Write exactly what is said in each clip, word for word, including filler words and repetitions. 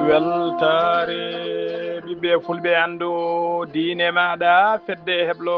Weltaare ɓiɓɓe fulɓe, anndu diine maaɗa, fedde heblo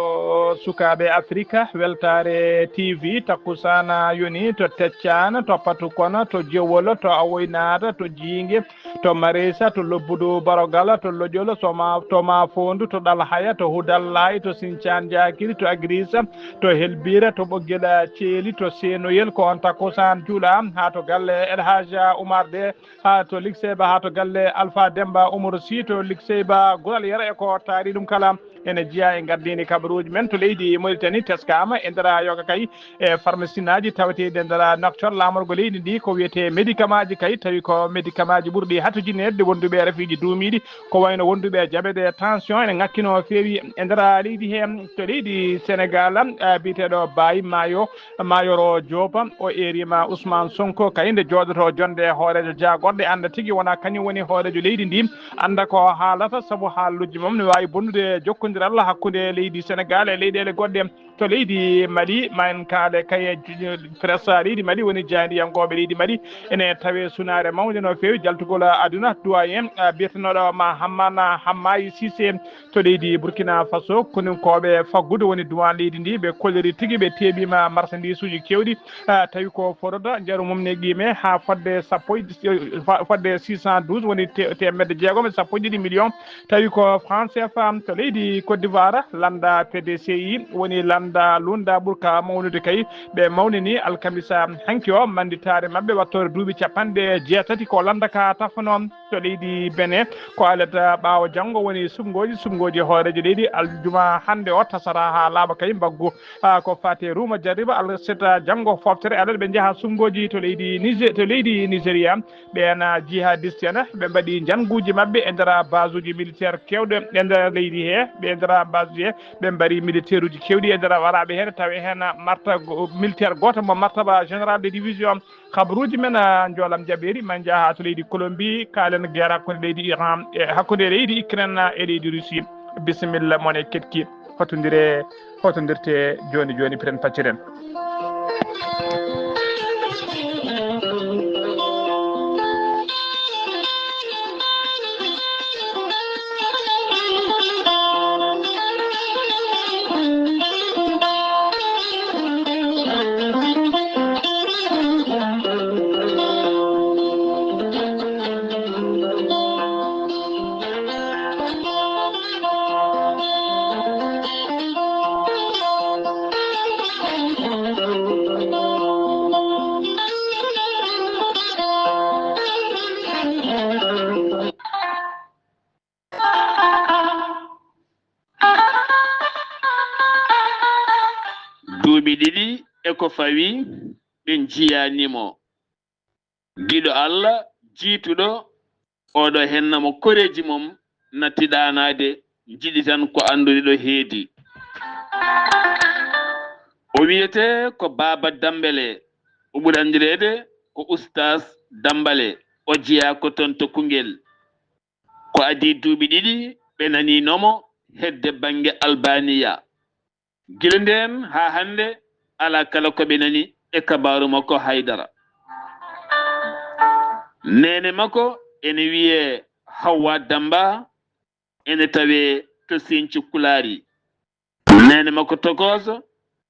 sukaaɓe Afrika. Weltaare T V, takkusaana yoni to Teccaan, to Patukon, to Jewol, to Awoynaata, to Jiinge, to Mareysa, to Lobbudu Barogal, to Lojol, to Ma-, to Maafoondu, to Ɗalhaya, to Hudallaay, to Sincaan Jaakiri, to Agirisa, to Helbira, to Ɓoggel Ceeli, to Seenoyel. Ko on takkusaan juula haa to galle El Hadj Oumar De, haa to Likseyba, haa to galle Alpha Demba Oumar Sy, to Likseyba Gural Yero, e ko taari ɗum kala. Ene jeyaa e ngardiindi kabaruuji men to leydi Mauritanie, teskaama e nder yoga kay e pharmacienaaji taweteeɗi e nder noktor laamorgo leydi ndi, ko wiyetee médicamentji kay, tawi ko médicamentji ɓurɗi hatojinede wonduɓe e rafiiji duumiiɗi, ko wayno wonduɓe e jabet e tension ene ŋakkinoo feewi e nder leydi he. To leydi Senegal, eh, biyeteeɗo Baye Mayo, Mayoro Diop, o eeriima Ousmane Sonko kay nde jooɗotoo jonde hooreejo jaagorɗe, annda tigi wona kañum woni hooreejo leydi ndi, annda ko haalata, sabu haalluuji mum ne waawi bonnude jokkondiral hakkunde leydi Senegal e leyɗeele goɗɗe. To leydi Mali, ma en kaale kay e ju-, presse leydi Mali, woni jaayndiyankooɓe leydi Mali, ene tawee sunaare mawnde no feewi jaltugol aduna. Doyen, ah, biyetenooɗo ma Hammana Hammayi Cissé to leydi Burkina Faso, koninkooɓe faggudu woni duwan leydi ndi, ɓe kolliri tigi, ɓe teeɓiima marsandiisuuji keewɗi, ah, tawi ko fodata njaru mum ne qiime haa fodde sappo e, fa-, fodde six cent douze, woni te-, teemedde jeegom e sappo e ɗiɗi million. Tawi ko franc C F A to leydi Côte d'Ivoire, lannda P D C I woni lannda lunnda ɓurka mawnude kay. Ɓe mawnini alkamisa hanki o mannditaare maɓɓe wattoore duuɓi capanɗe jeetati. Ko lannda ka tafanoo to leydi Benin. Ko alet ɓaawo janngo woni suɓngooji, suɓngooji hooreejo leydi aljuma hannde o tasata haa laaɓa kay mbaggu. Ah, ko faati e ruuma jarriba, alet seta janngo foftere, alet ɓe njaha suɓngooji to leydi Niger, to leydi Nigeria. Ɓeen jihadiste en, ɓe mbaɗi njannguuji maɓɓe e nder basuuji militaire keewɗe e nder leydi he, ɓe e nder basuuji he, ɓe mbari militaireji keewɗi e nder waraaɓe heen, tawi heen marta-, militaire gooto mo martaba général de division. Kabaruuji men, ah, njoolam jaɓeeri, ma en njaha to leydi Colombie, kaalen guerre hakkunde leydi Iran, e hakkunde leydi Ukraine e leydi Russie. Bisimilla, mon e keɗki, fotondire, fotondirte jooni jooni, piren pacciren. Duuɓi ɗiɗi e ko fawi, ɓe njiyaani mo. Giɗo Allah, jiituɗo, oɗo henna mo koreeji mum, natti ɗaanaade, njiɗi tan ko anndude ɗo heedi. O wiyetee ko Baaba Dambele, o ɓuri anndireede ko Ustaas Dambale, o jeyaa ko toon to Koungheul. Ko adii duuɓi ɗiɗi ɓe naniino mo hedde bannge Albaniya. Gila ndeen haa hannde, alaa kala ko ɓe nani e kabaaru makko haydara. Neene makko ene wiyee Hawwa Damba, ene tawee to Sinthiou Koulari. Neene makko tokooso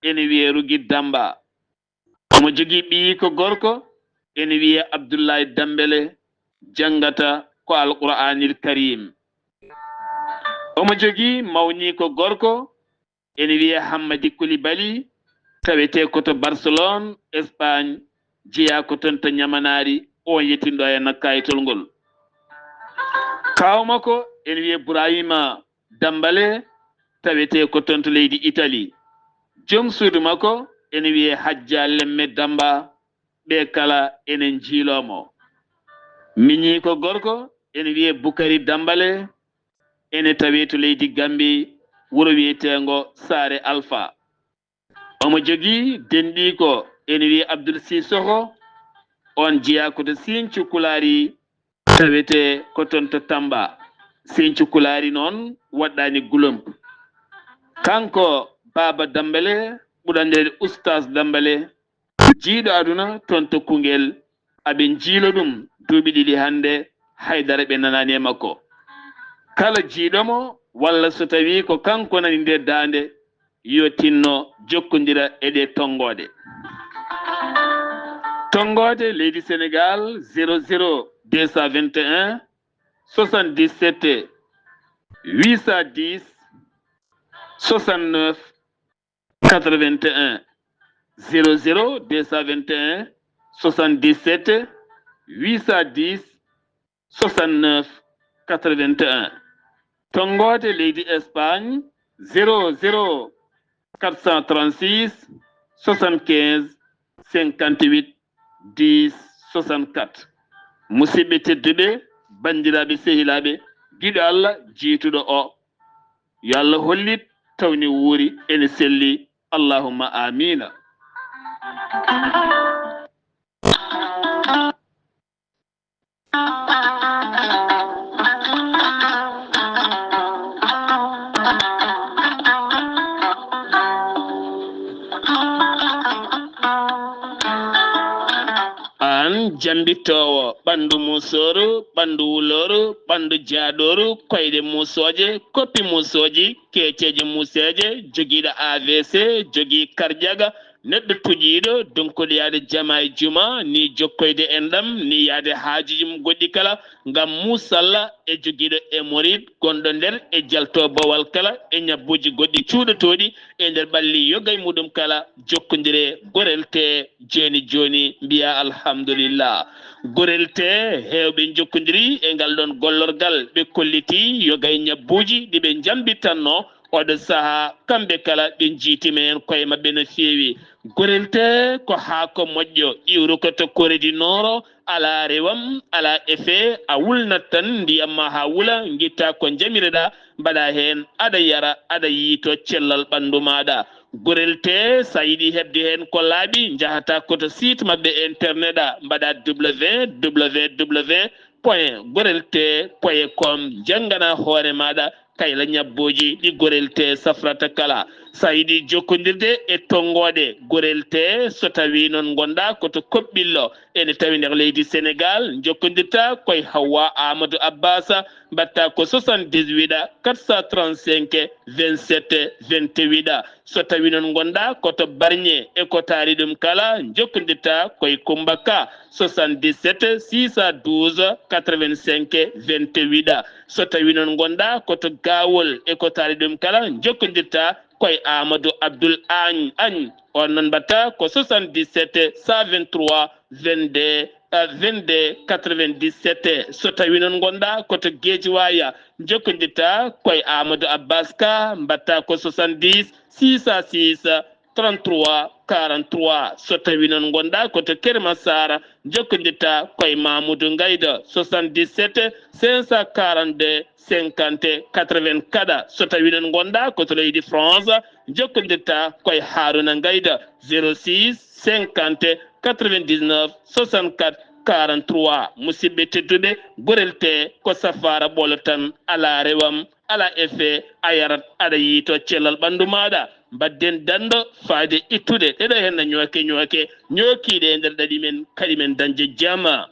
ene wiyee Rugi Damba. Omo jogii ɓiyiiko gorko, ene wiyee Abdullahi Dambele, janngata ko Alqur'aanil Kariim. Omo jogii mawniiko gorko, ene wiyee Hammadi Kulibali, tawetee ko to Barcelone, Espagne, jeyaa ko toon to Ñamanaari, oon yettinɗo e nakkaytol ngol. Kaaw makko ene wiyee Burayima Dambale, tawetee ko toon to leydi Itali. Joom suudu makko ene wiyee Hajja Lemme Damba, ɓe kala ene njiiloo mo. Miñiiko gorko ene wiyee Bukari Dambale, ene tawee to leydi Gambi, wuro wiyeteengo Saare Alfa. Omo jogii denɗiiko ene wiyee Abdul Sisoko, oon jeyaa ko to Siin Cukkulaari, tawetee ko toon to Tamba. Siin Cukkulaari noon waɗɗaani Gulomp. Kanko Baaba Dambale, ɓuranndeede Ustaas Dambale, jiyɗo aduna toon to Koungheul, aɓe njiilo ɗum duuɓi ɗiɗi hannde, hay dara ɓe nanaani e makko. Kala jiyɗo mo, walla so tawii ko kanko nani ndee daande, yo tinno jokkondira e ɗee tonngooɗe. Tonngooɗe leydi Senegaal, zéro zéro deux cent vingt et un, soixante-dix-sept, huit cent dix, soixante-neuf, quatre-vingt-un, zéro zéro deux cent vingt et un, soixante-dix-sept, huit cent dix, soixante-neuf, quatre-vingt-un. Tonngooɗe leydi Espagne, zéro zéro quatre cent trente-six, soixante-quinze, cinquante-huit, dix, soixante-quatre. Musidɓe tedduɓe, banndiraaɓe, sehilaaɓe, giɗo Allah jiytuɗo o, yo Allah hollit tawni wuuri ene selli. Allahumma amiina. Aan jambittoowo ɓanndu musooru, ɓanndu wulooru, ɓanndu jaaɗooru, koyɗe musooje, koppi musooji, keeceeje museeje, jogiiɗo A V C, jogii karjaga, neɗɗo tuƴiiɗo, donkuɗo yaade jama e juma, ni jokkoyde enɗam, ni yaade haajuuji mum goɗɗi kala, ngam musalla e jogiiɗo hémorroïde gonɗo nder e jalto bowal kala e ñabbuuji goɗɗi cuuɗotooɗi e nder ɓalli yoga e muɗum kala, jokkondire gorel tee jooni jooni, mbiya alhamdulillah. Gorel tee heewɓe njokkondiri e ngal ɗoon gollorgal, ɓe kolliti yoga e ñabbuuji ɗi ɓe njambitanno, oɗo sahaa, kamɓe kala ɓe njiytima heen koye maɓɓe no feewi. Gorel tee ko haako moƴƴo, iwrukoto koredi nooro, alaa rewam, alaa effet, a wulnat tan ndiyam ma haa wula, ngitta ko njamireɗaa, mbaɗa heen, aɗa yara, aɗa yiyto cellal ɓanndu maaɗa. Gorel tee, so a yiɗi heɓde heen ko laaɓi, njahata ko to site maɓɓe internet a, mbaɗa www point gorel tee point com, njanngana hoore maaɗa kayla ñabbuuji ɗi gorel tee safrata kala. So a yiɗi jokkondirde e tonngooɗe gorel tee, so tawii noon ngonɗaa ko to Koɓɓillo, ene tawi nder leydi Senegaal, njokkondirta ko e Hawwa Amadou Abbas, mbaɗta ko soixante-dix-huit quatre cent trente-cinq vingt-sept vingt-huit. So tawii noon ngonɗaa ko to Barñe e ko taari ɗum kala, njokkondirta ko e Kummba Ka, soixante-dix-sept six cent douze quatre-vingt-cinq vingt-huit. So tawii noon ngonɗaa ko to Gaawol e ko taari ɗum kala, njokkondirta ko e Amadou Abdoul Agne, Agne. On noon mbaɗta ko soixante-dix-sept cent vingt-trois vingt-deux, euh, vingt-deux quatre-vingt-dix-sept. So tawii noon ngonɗaa ko to Guédiawaye, njokkondirta ko e Amadou Abbas Ka, mbaɗta ko soixante-dix six cent six trente-trois quarante-trois. So tawii noon ngonɗaa ko to Keur Massar, njokkondirta ko e Mamoudou Ngayda, soixante-dix-sept cinq cent quarante-deux cinquante quatre-vingt-quatre. So tawii noon ngonɗaa ko to leydi France, njokkondirta ko e Harouna Ngayda, zéro six cinquante quatre-vingt-dix-neuf soixante-quatre quarante-trois. Musidɓe tedduɓe, gorel tee ko safaara ɓolo tan, alaa rewam, alaa effet, a yarat, aɗa yiyto cellal ɓanndu maaɗa. Mbaɗden danndo faade ittude ɗeɗo henna ñooke ñooke, ñookiiɗe e nder ɗaɗi men, kadi men dañde jama.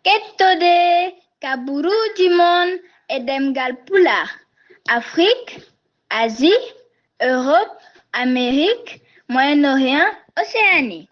Kettode ka buruuji mon e ɗemngal Pulaar, Afrik, Asie, Europe, Amérique, Moyen-Orient, Océanie.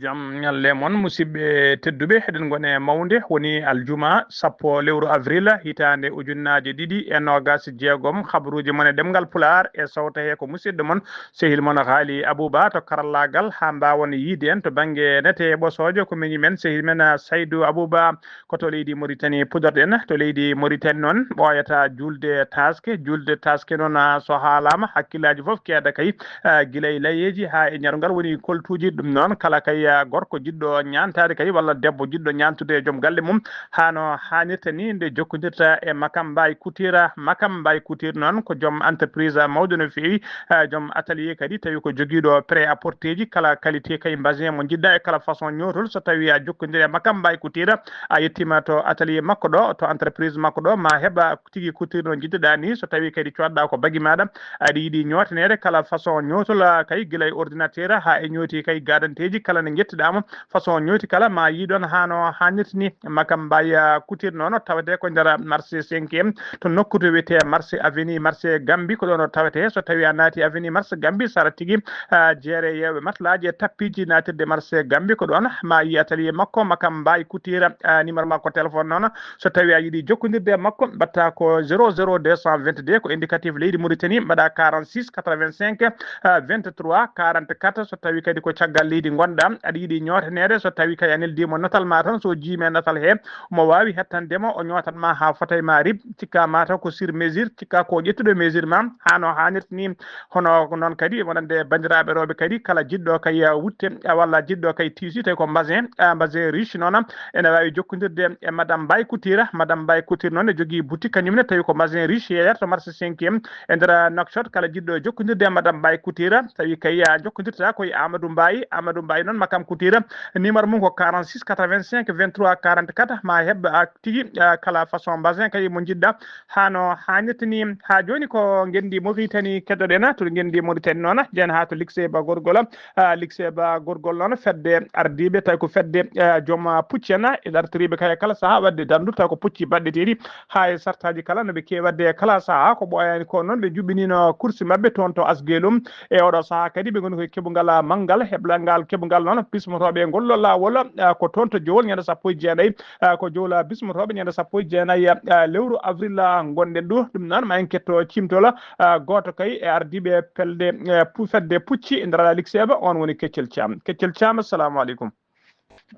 Jam ñalle mon, musidɓe tedduɓe, eɗen ngone mawnde, woni aljuma sappo lewru avril, hitaande ujunnaaje ɗiɗi e noogas e jeegom. Habaruuji mon e ɗemngal Pulaar e sawta he ko musidɗo mon, sehil mon Haali Abuba to karallaagal, haa mbaawon yiide en to bannge nete e ɓosoojo, ko miñi men, sehil men, ah, Saydu Abuba, ko to leydi Moritani puɗorɗen. To leydi Moritani noon, ɓooyata juulde taaske. Juulde taaske noon, ah, so haalaama, hakkillaaji fof keeda kay, ah, gila e layeeji haa e ñarungal woni koltuuji. Ɗum noon, kala kay, ah, gorko jiɗɗo ñaantaade kay, walla debbo jiɗɗo ñaantude e joom galle mum, haa no haanirta ni, nde jokkondirta e Makam Mbaye Kutira. Makam Mbaye Kutira noon ko joom entreprise mawɗo no feewi, ah, joom atelier kadi, tawi ko jogiiɗo prêt à porter ji, kala qualité kay mbasin mo njiɗɗa e kala façon ñootol. So tawi a jokkondiri e Makam Mbaye Kutira, a yettiima to atelier makko ɗo, to entreprise makko ɗo, ma heɓa tigi kuttirno jiɗɗoɗaa ni. So tawi kadi coodɗa ko bagi maaɗa, aɗa yiɗi ñootaneede kala façon ñootol, ah, kay gila e ordinateur haa e ñooti kay gadanteeji kala ne njettiɗaama façon ñooti kala ma yiɗon haa no haanirta ni. Makam Mbaye, ah, Kutira noon tawetee ko nder marché cinquième to nokku to wiyetee marché Avenue, marché Gambie, ko ɗoon o tawetee. So tawi a naati Avenue marché Gambie, sara tigi, ah, jeere yeewɓe matlaaji e tappiiji naatirde marché Gambie, ko ɗoon ma yi atelier makko, Makam Mbaye Kutira, ah, numéro makko téléphone noon. So tawi a yiɗi jokkondirde e makko, mbaɗta ko zéro zéro deux cent vingt-deux, ko indicatif leydi Mauritanie, mbaɗa quarante-six quatre-vingt-cinq, ah, vingt-trois quarante-quatre. So tawi kadi ko caggal leydi ngonɗa, aɗa yiɗi ñootaneede, so tawi kay a neldiima natal ma tan, so jiimi e natal he, mo waawi hettande ma, o ñootat ma haa fota e ma rib, cikka ma taw ko sur mesure, cikka ko ƴettuɗo mesure ma, haa no haanirta ni. Hono ko noon kadi, wonande banndiraaɓe rewɓe kadi, kala jiɗɗo kay, ah, wutte, ah, walla jiɗɗo kay tissu, tawi ko mbasin, ah, mbasin riche noon, ene waawi jokkondirde e Madame Mbaye Kutira. Madame Mbaye Kutira noon ne jogii boutique kañum ne, tawi ko mbasin riche yeeyata to marché cinquième e nder Nouakchott. Kala jiɗɗo jokkondirde e Madame Mbaye Kutira, tawi kay, ah, jokkondirta ko e Amadou Mbaye. Amadou Mbaye noon, Makam Kutira, numéro mum ko quarante-six quatre-vingt-cinq vingt-trois quarante-quatre. Ma heɓ, ah, tigi, ah, kala façon mbasin kay mo njiɗɗa, haa no haanirta ni. Haa jooni ko ngenndi Mauritanie keddoɗen, to ngenndi Mauritanie noon, jeen haa to Likseba Gorgol. Ah, Likseba Gorgol noon, fedde ardiiɓe, tawi ko fedde, ah, joom, ah, pucci en, e dartiriiɓe kay kala sahaa waɗde danndu, tawi ko pucci baɗɗeteeɗi haa e sartaaji kala no ɓe keewi waɗde e kala sahaa. Ko ɓooyaani ko noon, ɓe njuɓɓiniino kursi maɓɓe toon to Asgelum. E oɗo sahaa kadi, ɓe ngoni koye keɓungal, ah, manngal, heblanngal keɓungal noon, bismotooɓe e ngol laawol, ah, ko toon to Jowol, ñande sappo e jeenayi, ah, ko Jowol, ah, bismotooɓe ñande sappo e jeenayi, ah, lewru avril, ah, ngonɗen ɗo. Ɗum noon, ma en ketto ciimtol, ah, gooto kay e ardiiɓe pelde, eh, pu-, fedde pucci e nder Likseba, on woni Keccel Caam. Keccel Caam, assalamu aleykum.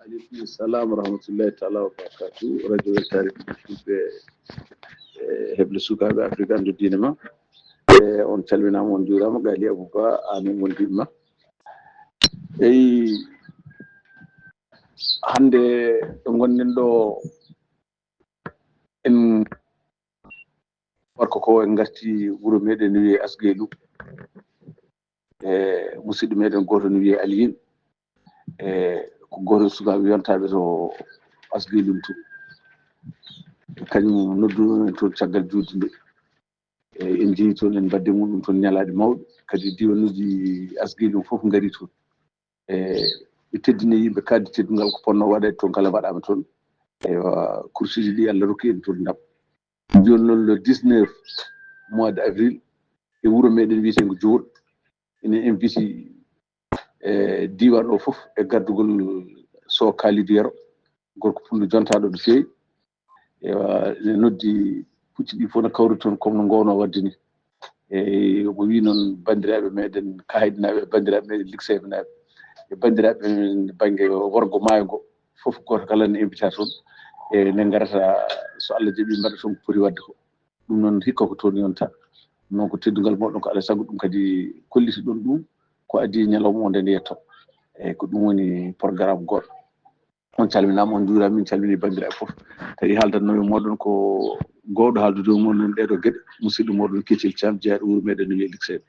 Aleykum salam wa rahmatullahi taala wa barakatuh. Radio Weltaare Fulɓe, eh, heble sukaaɓe Afrika, anndu diine ma. Eh, on calminaama, on njuuraama, Gaali Abuba, aan e mon diine ma. Eyi, hannde ɗo ngonɗen ɗo, en warko ko en ngarti wuro meɗen wiyee Asgeylu. E musidɗo meɗen gooto no wiyee Aliyin. E ko gooto e sukaaɓe yontaaɓe to Asgeylu to. Kañum nodduno en toon caggal juulde nde. E en njehi toon, en mbaddi muɗum toon ñalaaɗe mawɗe. Kadi diiwanuuji Asgeylu fof ngari toon. E ɓe teddini yimɓe, kadi teddungal ko ponno waɗeede toon kala waɗaama toon. Eywa, kursuuji ɗi Allah rokki en toon ndam. Jooni noon, le dix-neuf mois de avril, e wuro meɗen wiyeteengo Jowol, ene inviti, e diiwaan o fof, e gardugol Sow Kalidou Yero, gorko pullo jontaaɗo no feewi. Eywa, ene noddi pucci ɗi fof no kawri toon, comme no ngoowno waɗde ni. Eyi, omo wiyi noon banndiraaɓe meɗen Kahiɗinaaɓe, banndiraaɓe meɗen Likseeɓenaaɓe, e banndiraaɓe men bannge worgo maayo ngo, fof gooto kala ne invita toon. E ne ngarata, so Allah jaɓii, mbaɗa toon ko poti waɗde ko. Ɗum noon, hikka ko toon yonta. Noon ko teddungal moɗon ko Alla e sago, ɗum kadi kolliti ɗon ɗum ko adii ñalawma o nde nde yetto. Eyi, ko ɗum woni programme goɗɗo. On calminaama, on njuuraama, min calminii banndiraaɓe fof. Kadi haaldatnoomi e mooɗon ko ngoowɗo haaldude e mooɗon ɗee ɗoo geɗe, musidɗo mooɗon Keccel Caam, jeyaaɗo wuro meɗen no wiyee Likseeɓe.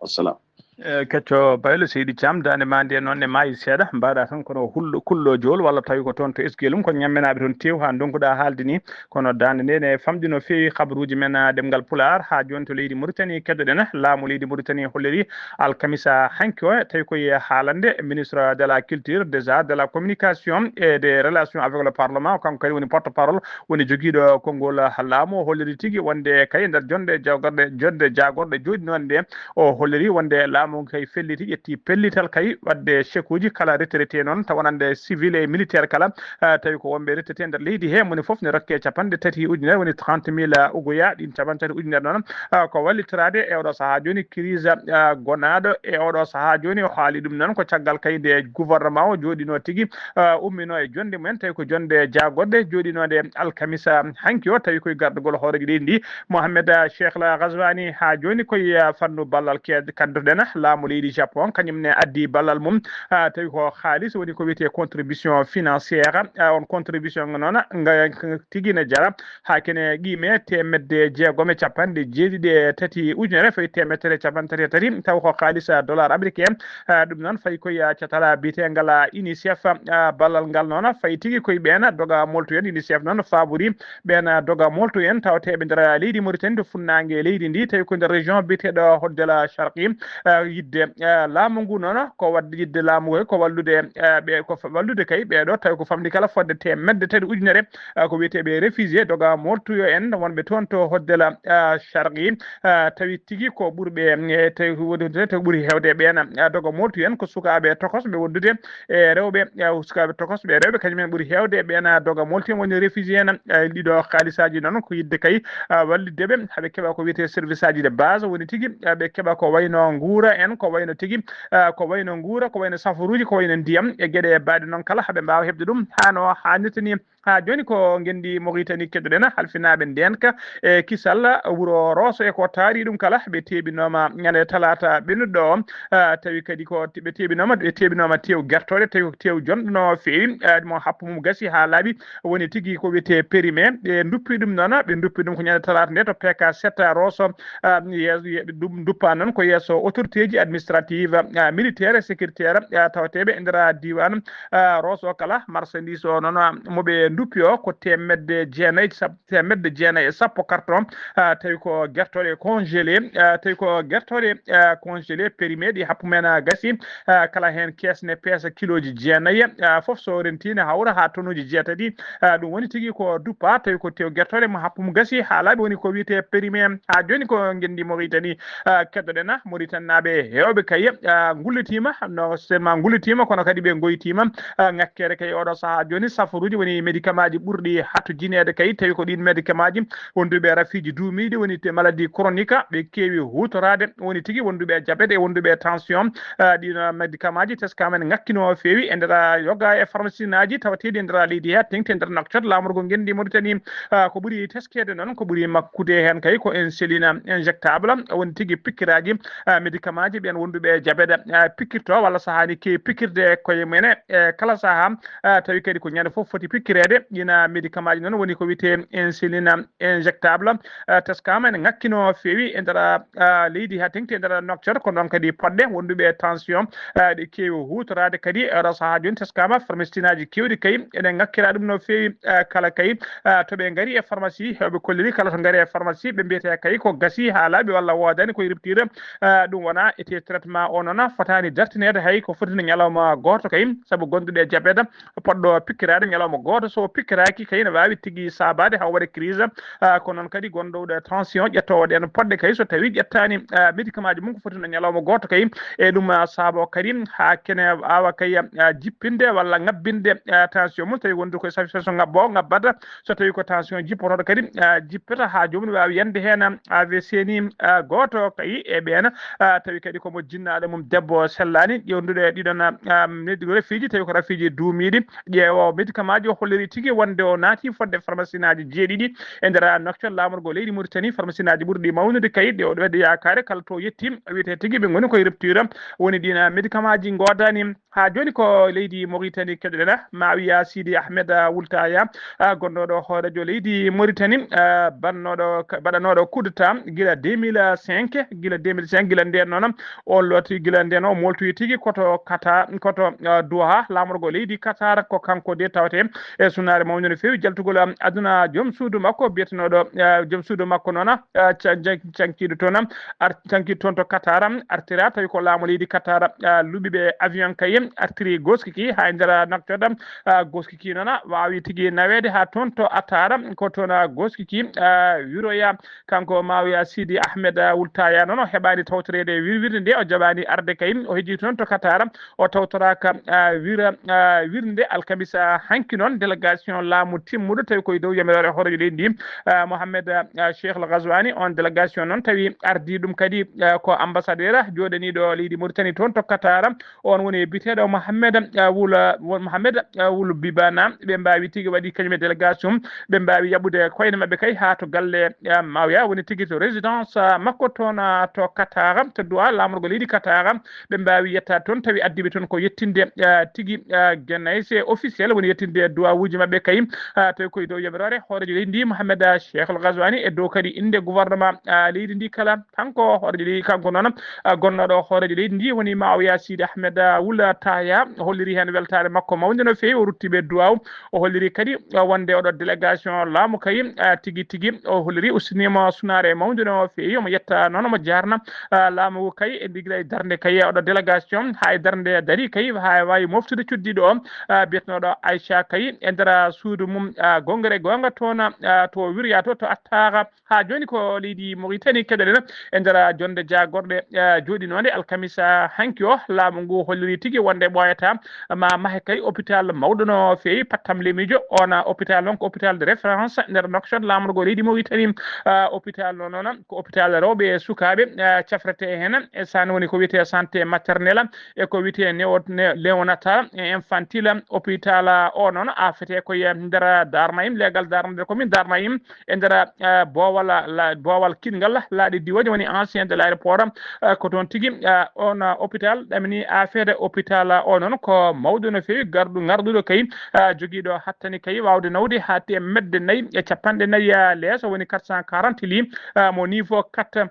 Wassalam. Eh, Kecco Baylo, Seydi Caam, daande ma nde noon ne maayi seeɗa, mbaɗa tan kono hulɗo, kulɗo Jowol, walla tawi ko toon to Esgelum, ko ñammenaaɓe toon teew haa ndonkuɗaa haalde ni. Kono daande nde ne famɗi no feewi habaruuji men, ah, ɗemngal Pulaar. Haa jooni to leydi Mauritanie keddoɗen, laamu leydi Mauritanie holliri alkamisa hanki o, tawi koye haalande ministre de la culture, des arts, de la communication et des relations avec le parlement, kanko kadi woni porte-parole, woni jogiiɗo konngol laamu. O holliri tigi wonde kay nder jonde jagorɗe, jonde jagorɗe jooɗinoonde, o holliri wonde laamu Mo kay felliti, ƴetti pellital kay wadde chekuuji kala retraité noon, tawa wonande civil e militaire kala, ah, tawi ko wonɓe retraité nder leydi he, moni fof ne rokke capanɗe tati ujunere, woni trente mille uguya. Ɗin capanɗe tati ujunere noon, ah, ko wallitoraade e oɗo sahaa jooni, crise, ah, gonaaɗo e oɗo sahaa jooni. O haali ɗum noon ko caggal kay nde gouvernement o jooɗino tigi, ah, ummino e jonde mumen, tawi ko jonde jaagoɗe jooɗinoonde alkamisa hanki o, tawi koye gardagol hooreejo leydi ndi, Mohamed, ah, Cheikh la Ghazwani. Haa jooni koye, ah, fannu ballal ke-, kaddotoɗen, laamu leydi Japon, kañum ne addi ballal mum, ah, tawi ko haalis woni ko wiyetee contribution financière. Ah, on contribution noon nga tigi ne jara haa kene qiime teemedde jeegom e capanɗe jeeɗiɗi e tati ujunere fayi teemedere capanɗe tati e tati, taw ko haalis, ah, dollar américain. Ah, ɗum noon fayi koye, ah, catal, ah, biyeteengal, ah, UNICEF. Ah, ballal ngal noon fayi tigi koye ɓeen doga molto en. UNICEF noon faabori ɓeen, ah, doga molto en tawateeɓe nder leydi Mauritanie to funnaange leydi ndi, tawi ko nder région biyeteeɗo Hoddela Sharqi, ah, yidde, ah, laamu ngu noon ko wadde yidde laamu ngu ko wallude, ah, ɓe, ko fa-, wallude kay ɓeeɗo tawi ko famɗi kala fodde teemedde tati ujunere, ah, ko wiyeteeɓe réfugié doga moltuyo en wonɓe toon to Hoddela, ah, Sharqi, ah, tawi tigi ko ɓurɓe, eh, tawi ko woni tawi ɓuri heewde ɓeen, ah, doga moltuyo en ko sukaaɓe tokosɓe wondude e rewɓe, eh, sukaaɓe tokosɓe e rewɓe, kañum en ɓuri heewde e ɓeen, ah, doga molti en woni réfugié en, eh, ɗiɗo kaalisaaji noon ko yidde kay, ah, wallitde ɓe, haɓe keɓa ko wiyetee service aji de base, woni tigi, ah, ɓe keɓa ko wayno nguura en, ko wayno tigi, ah, ko wayno nguura, ko wayno safaruuji, ko wayno ndiyam e geɗe e baɗe noon kala, haɓe mbaawa heɓde ɗum haa no haanirta ni. Haa jooni ko ngenndi Mauritanie keddoɗen, halfinaaɓe ndeenka e kisal wuro Roso e ko taari ɗum kala, ɓe teeɓinooma ñande talaata ɓennuɗo o, ah, tawi kadi ko te-, ɓe teeɓinooma, ɓe teeɓinooma teew gertooɗe, tawi ko teew jonɗo no feewi, ah, mo happu mum gasi haa laaɓi, woni tigi ko wiyetee périmé. Ɓe nduppi ɗum noon, ɓe nduppi ɗum ko ñande talaata nde to P K sept Roso, ah, yeeso, ye-, ɗum nduppa noon ko yeeso autorité ji administrative, ah, militaire et sécuritaire, ah, tawateeɓe e nder diiwaan, ah, Roso kala. Marchandise o noon, ah, mo ɓe nduppi o ko teemedde jeenayi, sab-, teemedde jeenayi e sappo carton, ah, tawi ko gertooɗe congelé, ah, tawi ko gertooɗe, ah, congelé périmé ɗi happu men, ah, gasi, ah, kala heen kees ne peesa kilooji jeenayi, ah, fof so rentii ne hawra haa tonuuji jeetati. Ah, ɗum woni tigi ko duppa, tawi ko tew gertooɗe mo happu mum gasi haa laaɓi, woni ko wiyetee périmé. Haa jooni ko ngenndi Mauritanie, ah, keddoɗen, ah, Mauritanienaaɓe heewɓe kay, ah, ngullitiima, no seulement ngullitiima, kono kadi ɓe ngoytiima, ah, ŋakkeere kay oɗo sahaa jooni, safaruuji woni médicament ji ɓurɗi hatto jineede kay, tawi ko ɗiin médicament ji wonduɓe rafiiji duumiiɗi, woni te maladie chronique, ɓe keewi huutoraade, woni tigi wonduɓe diabète e wonduɓe tension, ah, ɗiin médicament ji teskaama ne ŋakkino feewi e nder, ah, yoga e pharmacienaaji tawateeɗi e nder leydi he, teŋti e nder Nouakchott, laamorgo ngenndi Mauritanie, ah, ko ɓuri teskeede noon, ko ɓuri makkude heen kay ko insuline injectable, woni tigi pikkiraaji, ah, médicament ji ɓeen wonduɓe diabète, ah, pikkirto walla sahaani keewi pikkirde koye mene e kala sahaa, ah, tawi kadi ko ñande fof foti pikkireede. Ina médicament ji noon woni ko wiyetee insuline injectable, ah, teskaama ene ŋakkino feewi e nder, ah, leydi haa teŋti e nder Nouakchott, ko noon kadi poɗɗe wonduɓe tension, ah, ɗe keewi huutoraade kadi. Oɗo sahaa jooni teskaama pharmacienaaji keewɗi kay ene ŋakkira ɗum no feewi, ah, kala kay, ah, to ɓe ngari e pharmacie, heewɓe kolliri kala to ngari e pharmacie, ɓe mbiyata kay ko gasi haa laaɓi walla woodani koye rupture, ah, ɗum wona ete traitement o noon fotaani dartineede hay ko foti no ñalawma gooto kay, sabu gonduɗo e diabète poɗɗo pikkiraade ñalawma gooto, so pikkiraaki kay ne waawi tigi saabaade haa waɗa crise. Ah, ko noon kadi gonduɗo e tension ƴettoowo ɗeen poɗɗe kay so tawi ƴettaani, ah, médicament ji mum ko foti no ñalawma gooto kay, e ɗum, ah, saabo kadi haa kene awa kay, ah, jippinde walla ŋabbinde, ah, tension mum, tawi wonde koye station ŋabbo o ŋabbata, so tawi ko tension jippotooɗo kadi, ah, jippata haa joomum waawi yande heen, ah, A V C ni, ah, gooto kay e ɓeen, ah, tawi kadi ko mo jinnaaɗo mum debbo sellaani, ƴeewduɗo e ɗiɗon, ah, rafiiji, tawi ko rafiiji duumiiɗi, ƴeewo médicament ji o holliri tigi wonde o naati fodde pharmacienaaji jeeɗiɗi e nder Nouakchott, laamorgo leydi Mauritanie, pharmacienaaji ɓurɗi mawnude kay, ɗe o waɗi yaakaare kala to yetti, wiyetee tigi ɓe ngoni koye rupture, woni ɗiin médicament ji ngoodani. Haa jooni ko leydi Mauritanie keɗoɗen, Mawiya Sidi Ahmed, ah, Wultaya, ah, gonnooɗo hooreejo leydi Mauritanie, ah, bannooɗo, baɗanooɗo coup d'État gila deux mille cinq, gila deux mille cinq, gila ndeen noon o looti, gila ndeen o moltoyi tigi koto Qatar, koto, ah, Doha, laamorgo leydi Qatar, ko kanko de tawetee e sunaare mawnde no feewi jaltugol, um, aduna joom suudu makko biyetenooɗo, uh, joom suudu makko noon, uh, ca-, jan-, cankiiɗo toon, um, ar-, cankiiɗo toon to Qatar, um, artira tawi ko laamu leydi Qatar, uh, luɓi ɓe avion kay, artiri goskiki haa e nder, uh, noktoɗo, uh, goskiki noon, uh, waawi tigi naweede haa toon to Qatar, um, ko toon, uh, goskiki, uh, wiroya kanko Mawiya Sidi Ahmed, uh, Wultaya noon o heɓaani tawtoreede wirwirde nde, o jaɓaani arde kay, o heji toon to Qatar, o tawtoraaka, ah, wira, ah, wirnde alkamisa hanki noon, délégation laamu timmuɗo tawi koye dow yamiroore hooreejo leydi ndi, ah, Mohamed, ah, Cheikh Al Ghazouani. On délégation noon tawi ardii ɗum kadi, ah, ko ambassadeur jooɗaniiɗo leydi Mauritanie toon to Qatar. On woni biteeɗo Mohamed, ah, Wul, ah, won Mohamed, ah, Wul Bibana. Ɓe mbaawi tigi waɗi kañum e délégation, ɓe mbaawi yaɓude koyɗe maɓɓe kay haa to galle, ah, Mawya, woni tigi to résidence, ah, makko toon, ah, to Qatar, to Doha, laamorgo leydi Qatar. Ɓe mbaawi yettaade toon, tawi addiiɓe toon ko yettinde, ah, tigi, ah, Guinéen officiel, woni yettinde duwawuuji maɓɓe kay, ah, tawi koye dow yamiroore hooreejo leydi ndi, Mohamed, ah, Cheikh Al Ghazouani, e dow kadi innde gouvernement, ah, leydi ndi kala. Kanko hooreejo leydi, kanko noon, ah, gonnooɗo hooreejo leydi ndi woni Mawiya Sidi Ahmed, ah, Wul Taya, o holliri heen weltaare makko mawnde no feewi, o rutti ɓe duwaw. O holliri kadi, ah, wonde oɗo délégation laamu kay, ah, tigi tigi, o holliri, ussiniima sunaare mawnde no feewi, omo yetta noon, omo jaarna, ah, laamu ngu kay e ndigla e darnde kay, oɗo délégation haa e darnde dari kay, haa e waawi moftude cuddiiɗo o, ah, biyetenooɗo Aïcha kay e nder suudu mum, ah, gonngere goonga toon, ah, to Wirya to, to Attaara. Haa jooni ko leydi Mauritanie keɗoɗen e nder jonde jaagorɗe, ah, jooɗinoonde alkamisa hanki o. Laamu ngu holliri tigi wonde ɓooyata ma mahe kay hôpital mawɗo no feewi, pattam lemiijo. On hôpital noon ko hôpital de référence nder Nouakchott, laamorgo leydi Mauritanie. Ah, hôpital noon, noon ko hôpital rewɓe e sukaaɓe, ah, cafrete heen. E saan woni ko wiyetee santé maternelle e ko wiyetee néo-, né-, néonatal e infantile. Hôpital o noon aafete ko e nder Darmaïm, leegal darnde commune Darmaïm, e nder, eh, boowal, la, boowal kiɗngal laaɗe diwooje, woni ancien de l'aéroport. Eh, ko toon tigi, eh, on, eh, hôpital ɗamini aafeede. Hôpital o noon ko mawɗo no feewi, garɗu, ngarɗuɗo kay, eh, jogiiɗo hattani kay waawde nawde haa teemedde nayi e capanɗe nayi, eh, leeso, woni quatre cent quarante lits, eh, mo niveau quatre.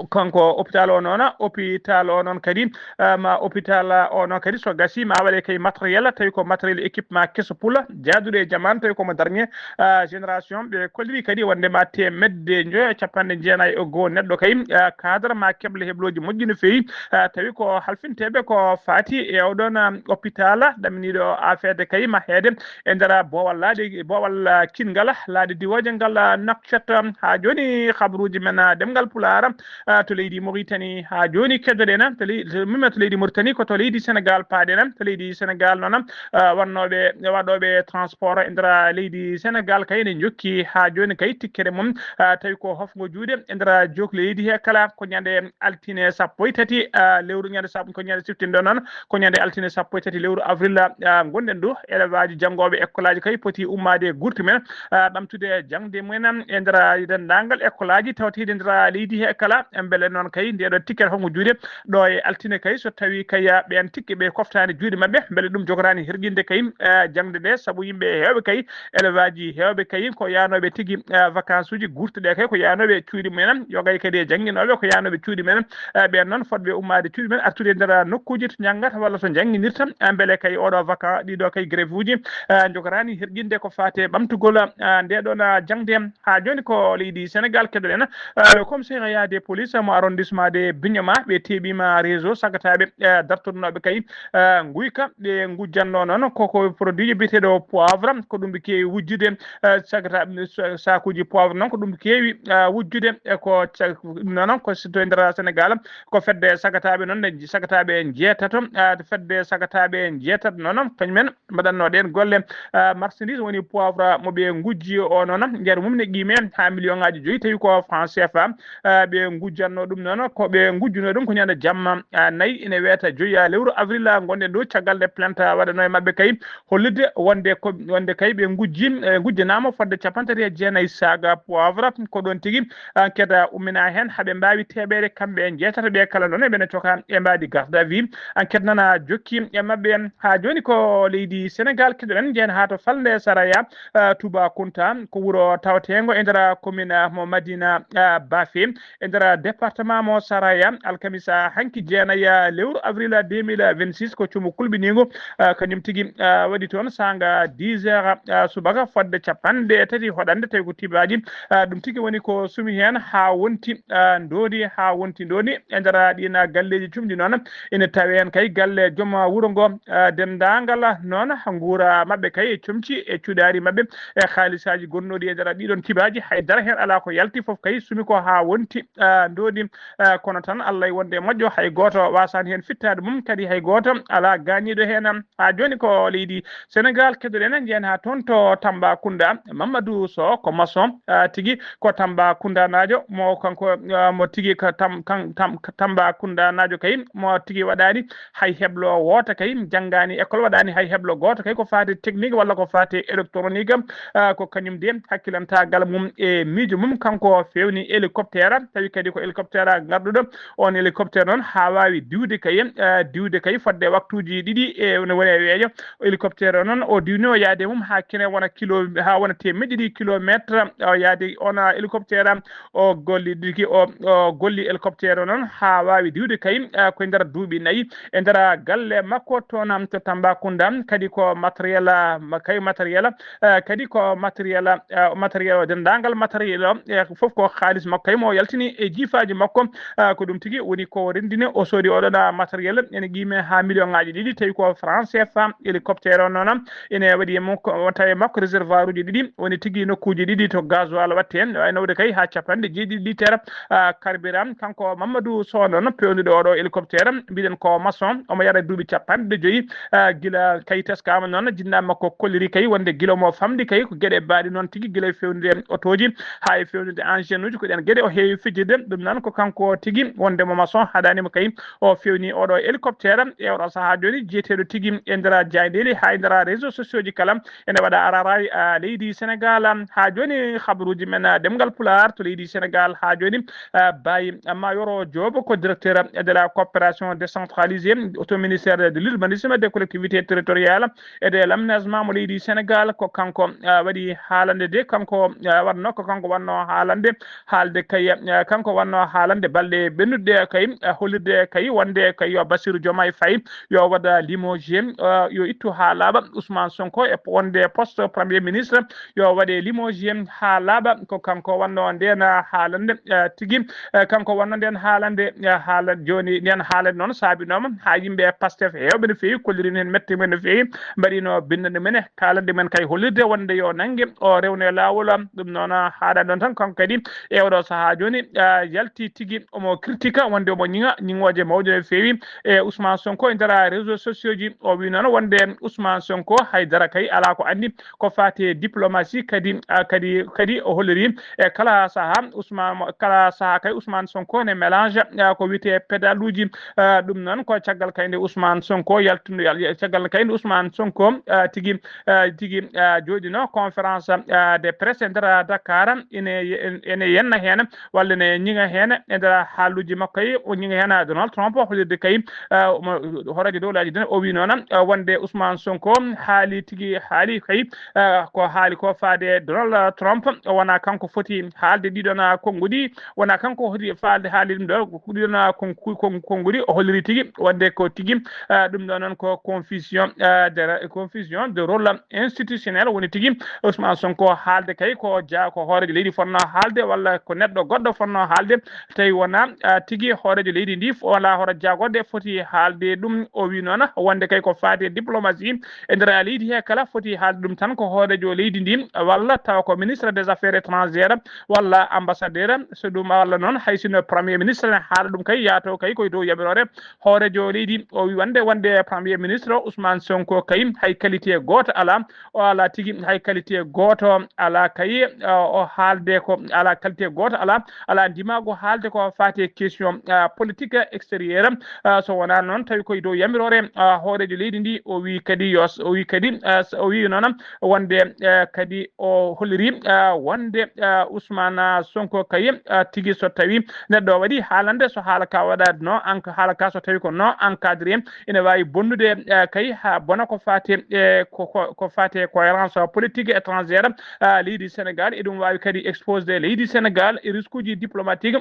Kanko hôpital o noon, hôpital o noon kadi, ah, ma hôpital o noon kadi so gasii ma waɗe kay matériel, tawi ko matériel équipement keso pula, jaaduɗo e jamaanu, tawi ko mo dernier, ah, génération. Ɓe kolliri kadi wonde ma teemedde njoyo e capanɗe jeenayi e goo neɗɗo kay, ah, cadre ma keble heblooji moƴƴi no feewi, ah, tawi ko halfinteeɓe ko faati e oɗon, ah, hôpital ɗaminiiɗo aafeede kay maheede e nder boowal laaɗe, boowal, ah, kiɗngal laaɗe diwooje ngal, ah, Nouakchott. Haa jooni habruuji men, ah, ɗemngal Pulaar, ah, to leydi Mauritanie. Haa jooni keddoɗen, ah, to ley-, to, min to leydi Mauritanie, ko to leydi Sénégal paaɗen, ah, to leydi Sénégal noon, ah, wonnooɓe, waɗooɓe transport e nder leydi Sénégal kay ne njokki haa jooni kay tikkere mum, ah, tawi ko hofngo juuɗe e nder jook leydi he kala ko ñande altine sappo e tati, ah, lewru ñande sappo, ko ñande siftinɗo noon, ko ñande altine sappo e tati lewru avril, ah, ngonɗen ɗo. Elevaaji janngooɓe ekkolaaji kay poti ummaade e gurti men, ah, ɓamtude jaŋde mumen e nder denndaangal ekkolaaji tawteeɗi e nder leydi he kala. Mbele noon kay ndeeɗo ticket hongo juuɗe ɗo e altine kay, so tawi kay, ah, ɓeen tikke ɓe koftaani juuɗe maɓɓe, mbele ɗum jogoraani herƴinde kay, ah, jaŋde nde, sabu yimɓe heewɓe kay, elevaaji heewɓe kay ko yaanooɓe tigi, ah, vacances uji gurtuɗe kay ko yaanooɓe cuuɗi mumen, yogay kadi e jannginooɓe ko yaanooɓe cuuɗi mumen. Eh, ɓeen noon fotɓe ummaade cuuɗi men artude e nder nokkuuji to njanngata walla to njannginirta, eh, mbele kay oɗo vacant, ɗiɗo kay grève uji, eh, njogoraani herƴinde ko faati e ɓamtugol, eh, nde ɗoon, eh, jaŋde. Haa jooni ko leydi Sénégal keɗoɗen, eh, le commissariat de police mo arrondissement de Bignona, ɓe teeɓiima réseau sagataaɓe, eh, dartornooɓe kay, eh, nguyka, ɓe ngujjannoo noon ko, ko produit biyeteeɗo poivre, ko ɗum ɓe keewi wujjude, eh, sagata, sa-, sakuuji poivre noon ko ɗum keewi, eh, wujjude, e ko sa-, ɗum noon ko to e nder Sénégal, ko fedde sagataaɓe noon, nde sagataaɓe njeetato, eh, fedde sagataaɓe njeetato noon, kañumen mbaɗatnoo ɗeen golle, eh, marchandise woni poivre mo ɓe ngujji o noon, njeer mum ne qiime haa million ŋaaji joyi, tawi ko franc C F A, eh, ɓe ngujjannoo ɗum noon, ko ɓe ngujjunoo ɗum ko ñande jamma, eh, nayi ina weeta joyi, eh, lewru avril, eh, ngonɗen ɗo, caggal nde plainte waɗanoo e maɓɓe kay, hollitde wonde ko, wonde kay ɓe ngujji, e ngujjanaama fodde capanɗe tati e jeenayi saaga poivre. Ko ɗoon tigi enquête umminaa heen, haa ɓe mbaawi teeɓeede kamɓe e njeetato ɓe kala noon, eɓe cokaa e mbaadi garde à vue. Enquête noon jokki e maɓɓe. Haa jooni ko leydi Sénégal keɗoɗen, njehen haa to falnde Saraya, eh, Touba Kounta, ko wuro tawteengo e nder commune mo Madina, eh, Bafe, e nder département mo Saraya, alkamisa hanki jeenaya lewru avril deux mille vingt-six, ko cumu kulɓiniingu, ah, kañum tigi, ah, waɗi toon saanga dix heures, ah, subaka fodde capanɗe tati hoɗande, tawi ko tibaaji, ah, ɗum tigi woni ko sumi heen haa wonti, ah, ndoodi, haa wonti ndoodi. E nder ɗiin galleeji cumɗi noon, ene tawi heen kay galle joom wuro ngo, ah, denndaangal noon nguura maɓɓe kay e comci e cuɗaari maɓɓe e haalisaaji gonnooɗi e nder ɗiɗon tibaaji, hay dara heen alaa ko yalti, fof kay sumi ko haa wonti, ah, ndoodi. Ah, kono tan Allah e wonde e moƴƴo, hay gooto waasaani heen fittaade mum, kadi hay gooto alaa gaañiiɗo heen. Haa jooni ko leydi Senegaal, keddoɗen en, njehen haa toon to Tambacounda. Mamadou Sow ko maçon, ah, tigi ko Tambacoundanaajo, mo kanko, ah, mo tigi ko Tam-, kan-, Tam-, Tambacoundanaajo kay, mo tigi waɗaani hay heblo wooto kay, janngaani école, waɗaani hay heblo gooto kay ko faati technique walla ko faati électronique. Ah, ko kañum de hakkilantaagal mum e miijo mum, kanko feewni hélicoptère, tawi kadi ko hélicoptère ngarɗuɗo. On hélicoptère noon haa waawi diwde kay, ah, diwde kay fodde waktuuji ɗiɗi e no woni e weeyo. Hélicoptère o noon o diwni o yaade mum haa kene wona kilo, haa wona teemedde ɗiɗi kilométre o yaade. On hélicoptère o golli ɗiki, o, o golli hélicoptère o noon haa waawi diwde kay, ah, ko e nder duuɓi nayi. E nder galle makko toon to Tambacounda, kadi ko matériel, ah, ma-, kay matériel, ah, kadi ko matériel, ah, matériel o, denndaangal matériel o, eh, fof ko haalis makko kay mo yaltini e jiifaaji makko. Ah, ko ɗum tigi woni ko renndini o soodi oɗon, ah, matériel ene qiime haa million ŋaaji ɗiɗi, tawi ko franc C F A. Hélicoptère o noon ene waɗi e makko, tawi e makko réservoir uji ɗiɗi, woni tigi nokkuuji ɗiɗi to gasoil watte heen, wawi nawde kay haa capanɗe jeeɗiɗi litere, ah, carburant. Kanko Mamadou Sow noon, peewnuɗo oɗo hélicoptère, mbiɗen ko maçon, omo yara duuɓi capanɗe joyi, ah, gila kay teskaama noon, jinnaaɓe makko kolliri kay wonde gila mo famɗi kay ko geɗe baaɗe noon tigi, gila e feewnude otooji haa e feewnude engine uji, ko ɗeen geɗe o heewi fijirde. Ɗum noon ko kanko tigi wonde mo maçon haɗaani mo kay o feewni oɗo hélicoptère. E oɗo sahaa jooni, jeeteeɗo tigi e nder jaayndeeli haa e nder réseau sociaux ji kala, ene waɗa araraay, ah, leydi Sénégal. Haa jooni, habaruuji men, ah, ɗemngal Pulaar to leydi Sénégal haa jooni, ah, Baye Mayoro Diop ko directeur de la coopération décentralisée to ministère de l'urbanisme, des collectivités territoriales et de l'aménagement mo leydi Sénégal. Ko kanko, ah, waɗi haalande de, kanko, ah, waɗno, ko kanko waɗno haalande, haalde kay, ah, kanko waɗno haalande balɗe ɓennuɗe kay, ah, hollirde kay wonde kay yo Bassirou Diomaye Faye yo waɗa limogé, ah, yo ittu haa laaɓa Ousmane Sonko e wonde poste premier ministre, yo waɗe limogé haa laaɓa. Ko kanko wonno ndeen haalande, ah, tigi, ah, kanko wonno ndeen haalande, ah, haala jooni, ndeen haalande noon saabinooma haa yimɓe Pastef heewɓe no feewi kolliri heen mette mumen no feewi, mbaɗino binndannde mumen, kaalande mumen kay hollirde wonde yo nannge o rewne laawol. Ɗum noon haaɗa ɗoon tan, kanko kadi e oɗo sahaa jooni, ah, yalti tigi omo critique wonde omo ñiŋa ñiŋooje mawɗe no feewi e Ousmane Sonko e nder réseau sociaux ji. O wi noon wonde Ousmane Sonko hay dara kay alaa ko anndi ko faati e diplomatie, kadi, ah, kadi, kadi o holliri e kala sahaa Ousmane, kala sahaa kay Ousmane Sonko ne mélange, ah, ko wiyetee pédale uji. Ah, ɗum noon ko caggal kay nde Ousmane Sonko yaltundu, yal-, caggal kay nde Ousmane Sonko, ah, tigi, ah, tigi, ah, jooɗino conférence, ah, de presse e nder Dakar, ene, ene yenna heen walla ne ñiŋa heen e nder haaluuji makko kay, o ñiŋa heen Donald Trump, hollirde kay, ah, mo-, hooreejo dowlaaji ɗin, o wi noon, ah, wonde Ousmane Sonko haali tigi, haali kay, ah, ko haali ko faade Donald Trump, wona kanko foti haalde ɗiɗon, ah, konnguɗi, wona kanko foti faalde haalde ɗum ɗo, ko ɗiɗon, ah, kon-, kon-, konnguɗi, o holliri tigi wonde ko tigi, ah, ɗum ɗo noon ko confusion, ah, de, confusion de rôle institutionnel woni tigi Ousmane Sonko haalde kay ko ja-, ko hooreejo leydi fotnoo haalde walla ko neɗɗo goɗɗo fotnoo haalde, tawi wona, ah, tigi hooreejo leydi ndi, walla hooreejo jaagorɗe foti haalde ɗum. O wi noon wonde kay ko faati e diplomatie e nder leydi he kala foti haalde ɗum tan ko hooreejo leydi ndi walla tawa ko ministre des affaires étrangères walla ambassadeur. So ɗum walla noon hay sinno premier ministre ne haala ɗum kay yaato kay koye dow yamiroore hooreejo leydi. O wi wonde, wonde premier ministre o Ousmane Sonko kay hay qualité gooto alaa, o alaa tigi hay qualité gooto alaa kay, o haalde ko alaa qualité gooto alaa, alaa ndimaagu haalde ko faati e question, ah, politique extérieure. Ah, so wonaa noon tawi koye dow yamiroore, ah, hooreejo leydi ndi, o wi kadi yo s-, o wi kadi, ah, s-, o wi noon wonde, eh, kadi o holliri, ah, wonde, ah, Ousmane Sonko kay, ah, tigi so tawi neɗɗo waɗi haalande, so haala ka waɗaade non, en-, haala ka so tawi ko non encadré, ene waawi bonnude, eh, kay haa bona ko faati e, ko, ko, ko faati e cohérence politique étrangère, ah, leydi Sénégal. Eɗum waawi kadi exposde leydi Sénégal e risque uji diplomatique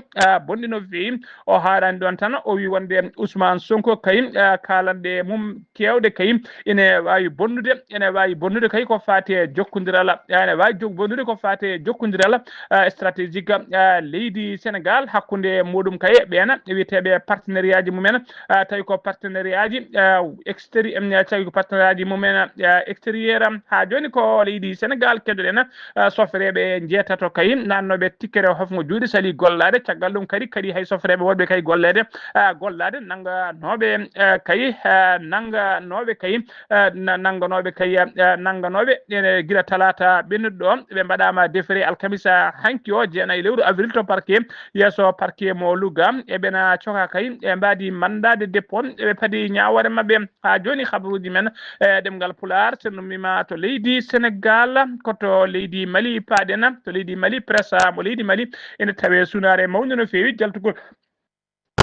bonɗi no feewi. O haarani ɗoon tan, o wi wonde Ousmane Sonko kay, kaalanɗe mum keewɗe kay ene waawi bonnude, ene waawi bonnude kay ko faati e jokkondiral, ene waawi bonnude ko faati e jokkondiral stratégique leydi Sénégal hakkunde muɗum kay ɓeena wiyeteeɓe partenariat ji mumen, tawi ko partenariat ji extérieur, tawi ko partenariat ji mumen extérieur. Haa jooni ko leydi Sénégal keddoɗen, sofreeɓe njeetato kay nannooɓe tikkere hofngo juuɗe sali gollaade. Caggal ɗum kadi, kadi hay sofreeɓe wonɓe kay golleede, gollaade nannganooɓe kay, nannganooɓe kay, nannganooɓe kay, nannganooɓe ene gila talaata ɓennuɗo ɗo, ɓe mbaɗaama defere alkamisa hanki o, jeenayi lewru avril to parquet, yeeso parquet mo Louga. E ɓena coka kay, e mbaadi mandat de dépôt, ɓe padi ñaawoore maɓɓe. Haa jooni, habaruuji men e ɗemngal Pulaar, so no mima to leydi Senegaal, ko to leydi Mali paaɗen, to leydi Mali, presse mo leydi Mali ene tawee sunaare mawnde no feewi jaltugol,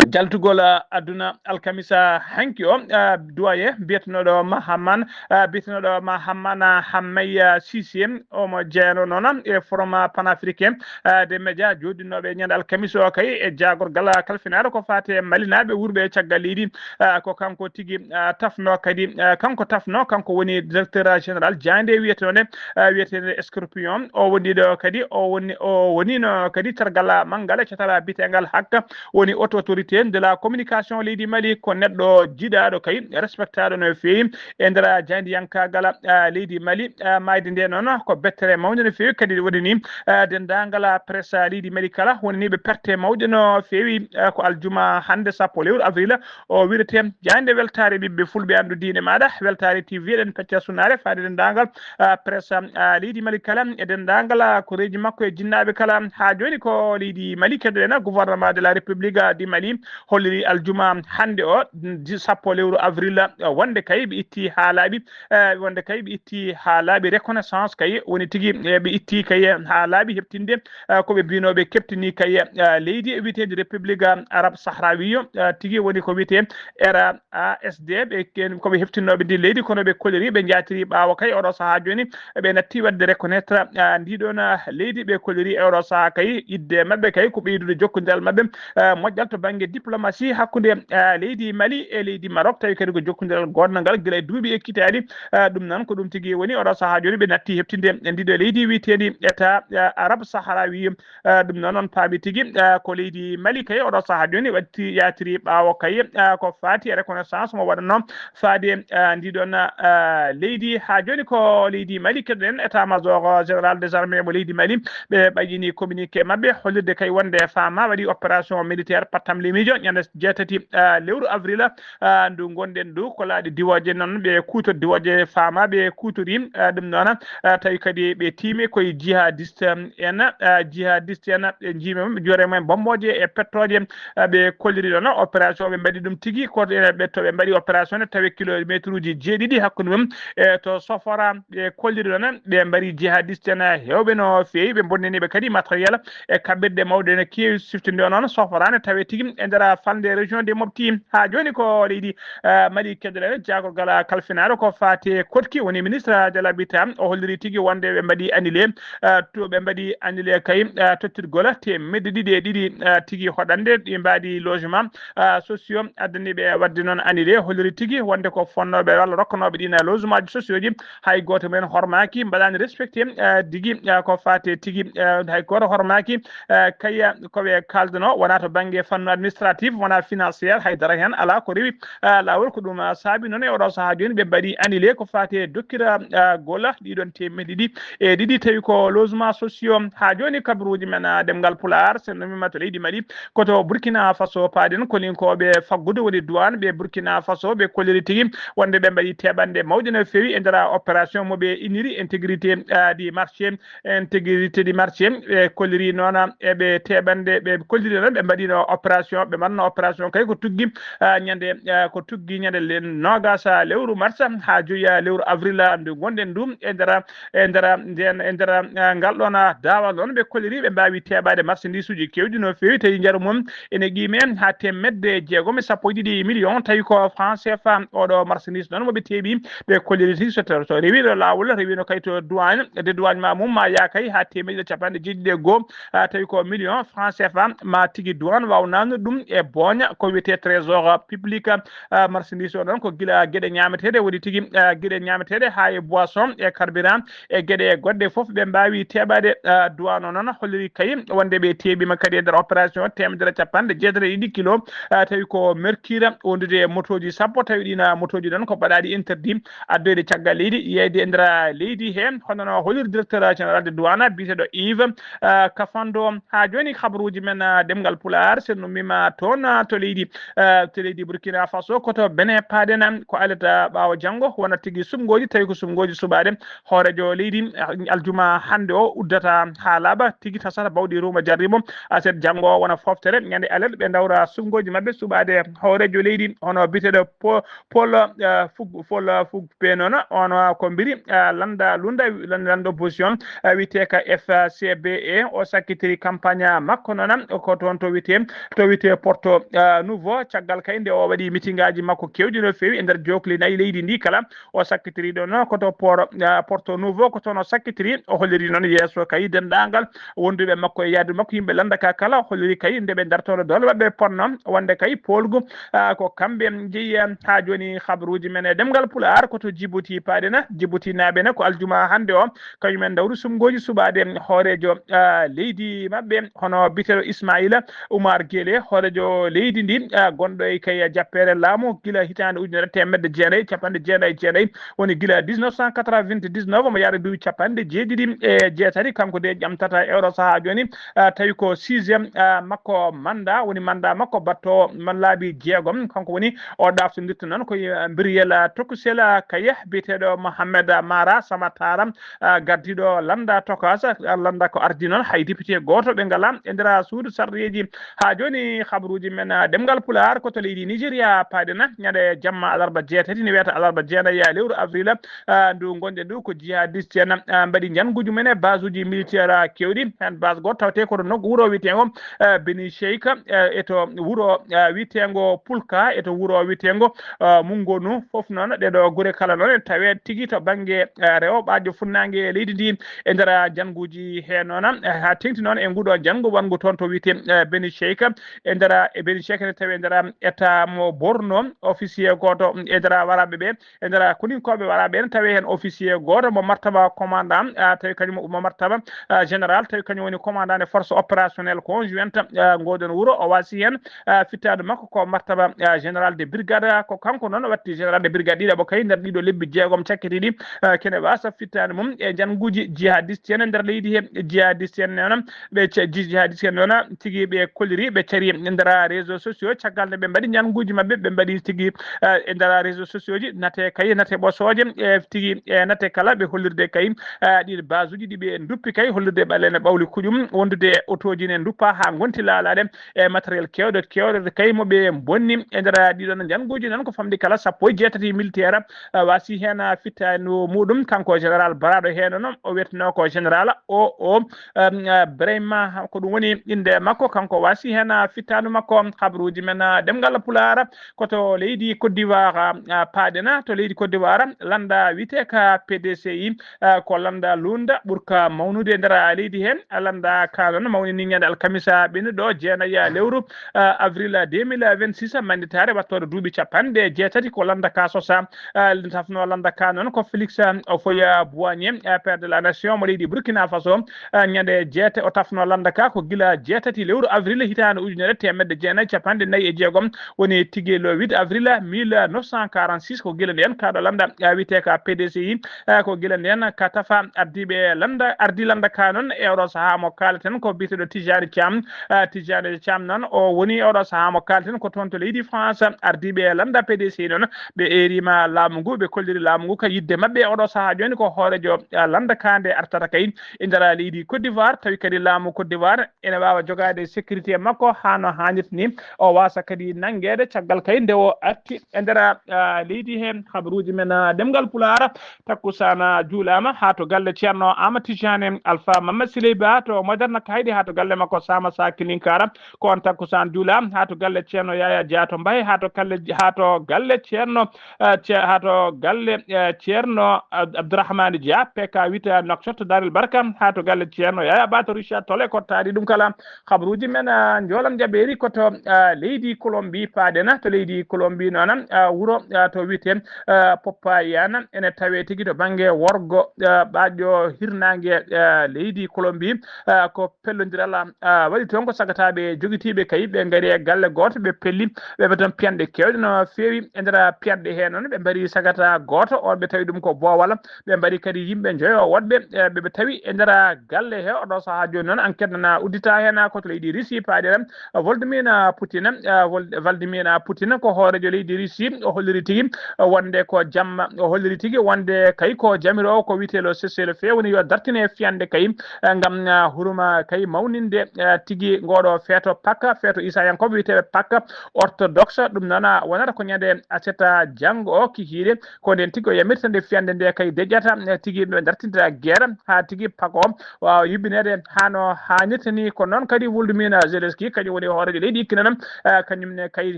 jaltugol, ah, aduna alkamisa hanki o, ah, duwaye biyetenooɗo Mahaman, ah, biyetenooɗo Mahamana Hammayya Sisi, omo jeyanoo noon e Forum Panafricain, ah, des Médias, jooɗinooɓe ñande alkamisa o kay e jaagorgal kalfinaaɗo ko faati e Malinaaɓe wuurɓe e caggal leydi. Ah, ko kanko tigi, ah, tafno kadi, ah, kanko tafno, kanko woni directeur général jaaynde wiyetenoonde, ah, wiyeteende Scorpion. O woni ɗo kadi, o woni, o wonino kadi tergal manngal e catala biyeteengal Hakka, woni haute autorité de la communication leydi Mali, ko neɗɗo jiɗaaɗo kay, respectaaɗo no feewi e nder jaayndiyankaagal, ah, leydi Mali. Ah, maayde nde noon ko bettere mawnde no feewi kadi woni ni, ah, denndaangal presse leydi Mali kala woni ni ɓe perte mawɗe no feewi, ah, ko aljuma hannde sappo lewru avril o wirete jaaynde weltaare ɓiɓɓe fulɓe anndu diine maaɗa, weltaare T V eɗen pecca sunaare faade denndaangal, ah, presse, ah, leydi Mali kala e denndaangal, ah, koreeji makko e jinnaaɓe kala. Haa jooni ko leydi Mali keddoɗen, gouvernement de la République, ah, du Mali holliri aljuma hannde o, di-, sappo lewru avril, ah, wonde kay ɓe itti haa laaɓi, eh, wonde kay ɓe itti haa laaɓi reconnaissance kay woni tigi, eh, ɓe itti kay haa laaɓi heɓtinde, eh, ko ɓe mbinoo ɓe keɓtini kay, eh, leydi e wiyeteendi République Arabe Sahrawi, eh, tigi woni ko wiyetee R A S D, ɓe ken-, ko ɓe heftinnooɓe ndi leydi, kono ɓe koliri, ɓe njaatiri ɓaawo kay oɗo sahaa jooni, ɓe natti waɗde reconnaître, ah, ndi ɗoon, ah, leydi, ɓe koliri e oɗo sahaa kay, idde maɓɓe kay ko ɓeydude jokkondiral maɓɓe, ah, moƴƴal to bannge diplomatie hakkunde, ah, leydi Mali e leydi Maroc, tawi kadi ko jokkondiral goodngal ngal gila e duuɓi e kitaali. Ah, ɗum noon ko ɗum tigi woni oɗo sahaa jooni ɓe natti heftinnde e ndiɗo leydi wiyeteendi État, ah, Arabe Sahrawi. Ah, ɗum noon, on paami tigi, ah, ko leydi Mali kay oɗo sahaa jooni watti yaatiri ɓaawo kay, ah, ko faati e reconnaissance mo waɗatnoo faade, ah, ndi ɗoon, ah, leydi. Haa jooni ko leydi Mali keɗoɗen, état major général des armées mo leydi Mali, ɓe ɓayyini communiqué maɓɓe hollirde kay wonde faama waɗi opération militaire pattam limijo ñande jeetati, ah, lewru avril, ah, ndu ngonɗen ndu, ko laaɗi diwooje noon ɓe kuutori, diwooje faama ɓe kuutori, ah, ɗum noon, ah, tawi kadi ɓe tiimi koye jihadiste en, ah, jihadiste en, ɓe njiimi mum, ɓe joore mumen bombooje e pettooje, ah, ɓe kolliri ɗoon opération, ɓe mbaɗi ɗum tigi, ko ene ɓe to ɓe mbaɗi opération ne tawi kilométre uji jeeɗiɗi hakkunde mum e to Sofora, ɓe kolliri ɗoon, ɓe mbaɗi jihadiste en heewɓe no feewi, ɓe bonnini ɓe kadi matériel e kaɓirɗe mawɗe no keewi siftinde o noon Sofora ne tawi tigi e nder falnde région de Mopti. Haa jooni ko leydi, eh, Mali keddere jaagorgal kalfinaaɗo ko faati e koɗki woni ministre de l'habitat, o holliri tigi wonde ɓe mbaɗi annulé, eh, to ɓe mbaɗi annulé kay, eh, tottirgol teemedde ɗiɗi e ɗiɗi, eh, tigi hoɗande ɗi mbaadi logement, eh, sociaux addani ɓe waɗde noon annulé, holliri tigi wonde ko fonnooɓe walla rokkanooɓe ɗiin logement ji sociaux ji hay gooto mumen hormaaki, mbaɗaani respecté, eh, tigi, eh, ko faati tigi, eh, hay gooto hormaaki, eh, kay, eh, ko ɓe kaaldanoo, wonaa to bannge fannu administratif, wonaa financier, hay dara heen alaa ko rewi, eh, laawol. Ko ɗum, eh, saabi noon e oɗo sahaa jooni ɓe mbaɗi annulé ko faati e dokkira, eh, golla ɗiɗon teemedde ɗiɗi e ɗiɗi, tawi ko logement sociaux. Haa jooni kabaruuji men, eh, ɗemngal Pulaar, so en mima to leydi Mali, ko to Burkina Faso paaɗen, koninkooɓe faggudu woni douane ɓe Burkina Faso, ɓe kolliri tigi wonde ɓe mbaɗi teɓanɗe mawɗe no feewi e nder opération mo ɓe inniri intégrité, ah, du marché, intégrité du marché. Ɓe kolliri noon eɓe teɓanɗe, ɓe kolliri noon ɓe mbaɗino opération ɓe mbaɗno opération kay ko tuggi, ah, ñande, ah, ko tuggi ñande le-, noogas, ah, lewru mars, haa joyi, ah, lewru avril, ah, ndu ngonɗen ndu. E nder, e nder, nden, e nder, ah, ngal ɗon, ah, daawal noon, ɓe kolliri ɓe mbaawi teeɓaade marchandise uji keewɗi no feewi, tawi njaru mum ene qiime haa teemedde jeegom e sappo e ɗiɗi million, tawi ko franc C F A. Oɗo marchandise noon mo ɓe teeɓi, ɓe kolliri tigi so taw, so rewiino laawol, rewiino kay to douane, dédouanement mum ma yaa kay haa teemedde capanɗe jeeɗiɗi e goo, ah, tawi ko million franc C F A, ma tigi douane waaw naamnude ɗum e booña, ko wiyetee trésor public. Ah, marchandise o noon ko gila geɗe ñaameteeɗe, woni tigi, ah, geɗe ñaameteeɗe haa e boisson e carburant e geɗe goɗɗe fof ɓe mbaawi teeɓaade. Ah, douane o noon holliri kay wonde ɓe teeɓiima kadi e nder opération teemedere capanɗe jeetati e ɗiɗi kilo, ah, tawi ko mercure wondude e motooji sappo, tawi ɗiin, ah, motooji noon ko baɗaaɗi interdit addoyde caggal leydi, yeeyde e nder leydi heen, hono no holliri directeur général de douane biyeteeɗo Yves, ah, Kafando. Haa jooni, habaruuji men, ah, ɗemngal Pulaar, so en ummiima toon, ah, to leydi, ah, to leydi Burkina Faso, ko to Benin paaɗen, ko alata ɓaawo janngo, wona tigi suɓngooji, tawi ko suɓngooji suɓaade hooreejo leydi, ah, aljuma hannde o uddata haa laaɓa, tigi tasata bawɗi ruuma jarribo, aset janngo wona fooftere, ñande alet ɓe ndawra suɓngooji maɓɓe suɓaade hooreejo leydi, hono biyeteeɗo Po-, Paul, eh, Fug-, Paul, eh, Fugbe noon, on, eh, ko mbiri, eh, lannda, lunda, lan-, lannda opposition, eh, wiyetee ka F C B E, o sakkitiri campagne makko noon, ko toon to wiyetee, to wiyetee Porto, eh, Nouveau, caggal kay nde o waɗi mitingaaji makko keewɗi no feewi e nder jookli nayi leydi ndi kala, o sakkitiri ɗoon ko to Por-, eh, Porto Nouveau, ko toon o sakkitiri, o holliri noon yeeso kay denndaangal wonduɓe makko e yaadu makko, yimɓe lannda ka kala, holliri kay nde ɓe dartooɗo doole maɓɓe ponno, wonde kay poolgu, ah, ko kamɓe njeyi, ah, haa jooni habaruuji men e ɗemngal Pulaar ko to Djibouti paaɗen. Djiboutinaaɓe ne ko aljuma hannde o, kañumen ndawru suɓngooji suɓaade hooreejo, ah, leydi maɓɓe, hono biyeteeɗo Ismaila Oumar Guelleh, hooreejo leydi ndi, ah, gonɗo e kay jappeere laamu gila hitaande ujunere teemedde jeenayi e capanɗe jeenayi e jeenayi, woni gila dix-neuf cent quatre-vingt-dix-neuf omo yaara duuɓi capanɗe jeeɗiɗi e jeetati, kanko de ƴamtata e oɗo sahaa jooni, ah, tawi ko sixième, ah, makko mandat, woni mandat makko baɗɗo man laabi jeegom. Kanko woni o ɗaaftondirta noon ko, eh, Muriel, ah, Tokusel, ah, Kayeh, biyeteeɗo Mohamed Mara Samatara, ah, gardiiɗo lannda tokaas, ah, lannda ko ardii noon, hay député gooto ɓe ngalaa e nder suudu sarɗiyeeji. Haa jooni, habaruuji men, ah, ɗemngal Pulaar ko to leydi Nigeria paaɗen, ñande jamma alarba jeetati, ne wiyata alarba jeenayi lewru avril, ah, ndu ngonɗen ndu, ko jihadiste en, ah, mbaɗi njannguuji mum en e base uji militaire, ah, keewɗi. Heen base gooto tawetee ko to nokku wuro wiyeteengo, ah, Beni Sheikh, ah, e to wuro, ah, wiyeteengo Pulka, e to wuro wiyeteengo, ah, Mungonu. Fof noon ɗee ɗoo gure kala noon ene tawee tigi to bannge, ah, rewo ɓaajo funnaange leydi ndi e nder, ah, njannguuji heen noon, ah, haa teeŋti noon e nguɗo njanngu wonngu toon to wiyetee, ah, Beni Sheikh, e nder, e Beni Sheikh ene tawee e nder, ah, état mo Borno, officier gooto e nder waraaɓe ɓe, e nder koninkooɓe waraaɓe ene tawee heen officier gooto mo martaba commandant, ah, tawi kañum mo martaba, ah, général, tawi kañum woni commandant des forces opérationnelles conjointes, ah, ngoɗon wuro. O waasi heen, ah, fittaandu makko ko martaba, ah, général de brigade, ko kanko noon watti général de brigade ɗiɗaɓo kay nder ɗiɗo lebbi jeegom cakkitiiɗi, ah, kene waasa fittaandu mum e njannguuji jihadiste en nder leydi he. Jihadiste en noon, ɓe ce-, ji-, jihadiste en noon tigi ɓe kolliri, ɓe cari nder réseaux sociaux, caggal nde ɓe mbaɗi njannguuji maɓɓe, ɓe mbaɗi tigi, eh, e nder réseaux sociaux ji, nate kay, nate ɓosooje, e tigi, e nate kala ɓe hollirde kay, eh, ɗiin base uji ɗi ɓe nduppi kay, hollirde ɓaleene ɓawli kuƴum, wondude e otooji ne nduppa haa ngonti laalaade, e matériel keewɗo, keewɗo kay mo ɓe bonni e nder ɗiɗon njannguuji noon ko famɗi kala sappo e jeetati militaire, eh, waasi heen, eh, fittaandu muɗum, kanko général baraaɗo heen noon, o wiyetnoo ko général O O, em, eh, Brahima, ko ɗum woni innde makko, kanko waasi heen, eh, fittaandu makko. Habaruuji men, eh, ɗemngal Pulaar, ko to leydi Côte d'Ivoire, eh, paaɗen, to leydi Côte d'Ivoire, lannda wiyetee ka P D C I, eh, ko lannda lunda ɓurka mawnude e nder leydi he. Lannda ka noon mawnini ñande alkamisa ɓennuɗo, jeenayi lewru, eh, avril deux mille vingt-six, mannditaare waɗtooɗo duuɓi capanɗe jeetati. Ko lannda ka sosa, eh, tafno lannda ka noon ko Félix, eh, Houphouët-Boigny, eh, père de la nation mo leydi Burkina Faso, eh, ñande jeeta-, o tafno lannda ka ko gila jeetati lewru avril hitaande ujunere teemedde jeenayi capanɗe nayi e jeegom, woni tigi le huit avril mille neuf cent quarante-six, ko gila ndeen kaɗo lannda, eh, wiyetee ka P D C I, eh, ko gila ndeen ka tafa ardiiɓe lannda, ardii lannda ka noon e oɗo sahaa mo kaaleten ko biyeteeɗo Tijani Thiam, eh, Tijani Thiam noon o woni oɗo sahaa mo kaaleten ko toon to leydi France, ardiiɓe lannda P D C I noon ɓe eeriima laamu ngu, ɓe kolliri laamu ngu ka yiɗde maɓɓe. Oɗo sahaa jooni ko hooreejo, eh, lannda ka nde artata kay e nder leydi Côte d'Ivoire, tawi kadi laamu Côte d'Ivoire ene waawa jogaade sécurité makko haa no haanirta ni, o waasa kadi nanngeede caggal kay nde o arti e nder, ah, leydi he. Habaruuji men, ah, ɗemngal Pulaar, takkusaan juulaama haa to galle Ceerno Aama Tijaani Alfa Mamad Siley Ba to Moderne Kaydi, haa to galle makko Sama Sakilinkara, ko on takkusaan juulaama haa to galle Ceerno Yaya Dia to Mbaye, haa to galle, haa to galle Ceerno, ah, Ce-, haa to galle, eh, Ceerno Ab-, Abdourahmane Dia, P K wiyta Nouakchott Darel Barka, haa to galle Ceerno Yaya Ba to Richard Tolle, ko taari ɗum kala. Habaruuji men, ah, njoolan jaɓeeri ko to, ah, leydi Colombie paaɗen, to leydi Colombie noon, ah, wuro, ah, to wiyetee, ah, Popayán, ene tawee tigi to bannge worgo, ah, ɓaaƴo hirnaange, ah, leydi Colombie, ah, ko pellondiral, ah, waɗi toon ko sagataaɓe jogitiiɓe kay, ɓe ngari e galle gooto, ɓe pelli, ɓe ɓe toon piyanɗe keewɗe no feewi. E nder piyanɗe hee noon, ɓe mbaɗi sagata gooto, on ɓe tawi ɗum ko boowal, ɓe mbaɗi kadi yimɓe njoyo woɗɓe, eh, ɓe ɓe tawi e nder galle he. Oɗo sahaa jooni noon, enquête nana uddita heen ko to leydi Russie paaɗen. Vladimir Putin, eh, Vol-, Vladimir Putin ko hooreejo leydi Russie, o holliri tigi wonde ko jamma, o holliri tigi wonde kay ko jamiroowo ko wiyetee le cessez-le-feu, woni yo dartine fiyande kay, eh, ngam, eh, hurma kay mawninde, eh, tigi ngoɗo feeto Pâques, feeto Isayankooɓe wiyeteeɓe Pâques orthodoxe. Ɗum noon, ah, wonata ko ñande aset janngo o kikiiɗe. Ko nden tigi o yamirta nde fiyande nde kay deƴƴata, eh, tigi ɓe dartinta guerre haa tigi Pâques o waawa yuɓɓineede haa no haanirta ni. Ko noon kadi Volodymyr Zelensky, kañum woni hooreejo leydi Ukraine, eh, kañum ne kay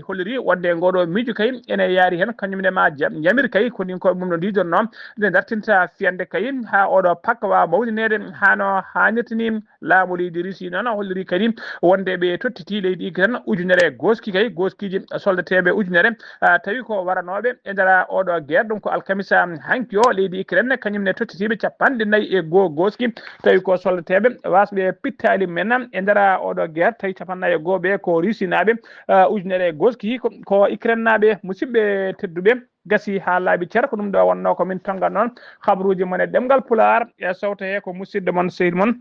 holliri wonde ngoɗo miijo kay ene yaari heen, kañum ne ma jam-, yamir kay ko nin koye mum no ndiidornoo nde dartinta fiyande kay haa oɗo Pâques waawa mawnineede haa no haanirta ni. Laamu leydi Russie noon holliri kadi wonde ɓe tottiti leydi Ukraine ujunere gooski kay, gooskiiji soldateeɓe ujunere, ah, tawi ko waranooɓe e nder oɗo guerre. Ɗum ko alkamisa hanki o, leydi Ukraine kañum ne tottitiiɓe capanɗe nayi e goo gooski, tawi ko soldateeɓe waasɓe pittaali men e nder oɗo guerre, tawi capanɗe nayi e goo ɓe ko Russie naaɓe, ah, ujunere gooski ko, ko Ukraine naaɓe. Musidɓe tedduɓe, gasi haa laaɓi cer, ko ɗum ɗo wonnoo ko min tonngata noon habaruuji mon e ɗemngal Pulaar, e sowto he ko musidɗo mon, sehil mon,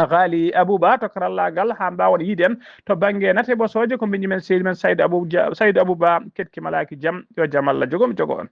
Ghali Abouba to karallaagal, haa mbaawon yiide en to bannge nate ɓosooje, ko mbiɗi men sehil men Saydou Abou Dia, Saydou Abouba, ketki malaaki jam, yo jam Allah jogo mi jogo on.